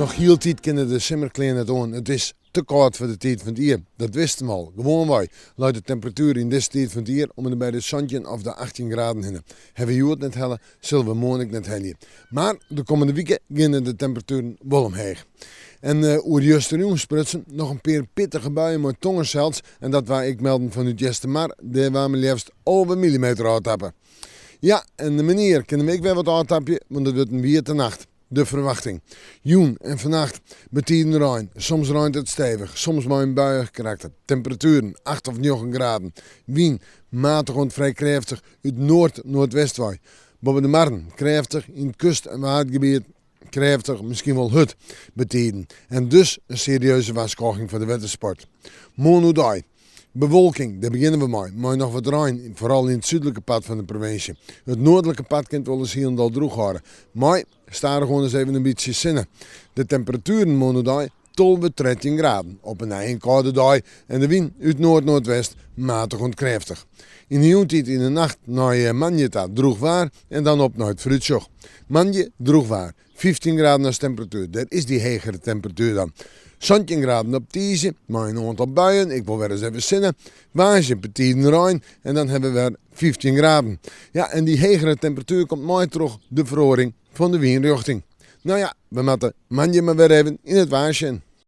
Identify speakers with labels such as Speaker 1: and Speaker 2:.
Speaker 1: Noch hieltyd kinne de simmerklean net oan. It is te kâld foar de tiid fan it jier. Dat wisten we al. Gewoanwei leit de temperatuer yn dizze tiid fan it jier om en by de 17 of de 18 graden hinne. Hawwe we hjoed net helle, sille we moarn ek net helje. Mar de kommende wike geane de temperatueren wol omheech. En oer justerjûn sprutsen, noch in pear pittige buien mei tonger sels en dat waard ek melden fanút Eastermar, dêr waard mar leafst 11 millimeter ôftappe. Ja, en de menear kin him ek wer wat ôftapje, want it wurdt in wiete nacht. De ferwachting. Jûn en fannacht betiden rein. Soms reint it stevich, soms mei in buiïch karakter. Temperatueren, acht of njoggen graden. Wyn, matich oant frij krêftich út noard-noardwest wei. Boppe de marren krêftich, yn it kust- en waadgebiet krêftich, miskien wol hurd betiden. En dus in serieuze warskôging foar de wettersport. Moarn oerdei. Bewolking, dêr begjinne we mei, mei noch wat rein, foaral yn it súdlike part fan de provinsje. It noardlike part kin it wolris hielendal drûch hâlde, mei stadichoan ris even in bytsje sinne. De temperatueren moarn oerdei 12, 13 graden. Op 'e nij in kâlde dei en de wyn út noard-noardwest matich oant krêftich. Yn de jûntiid yn de nacht nei moandei ta drûch waar en dan op nei it foarútsjoch. Moandei drûch waar, 15 graden as temperatuer, dêr is dy hegere temperatuer dan. 17 graden op tiisdei, mei in oantal buien, ek wol wer ris even sinne. Woansdei betiden rein en dan hawwe we wer 15 graden. Ja, en dy hegere temperatuer komt mei troch de feroaring fan de wynrjochting. No ja, we moatte moandei mar wer even yn it waar sjen.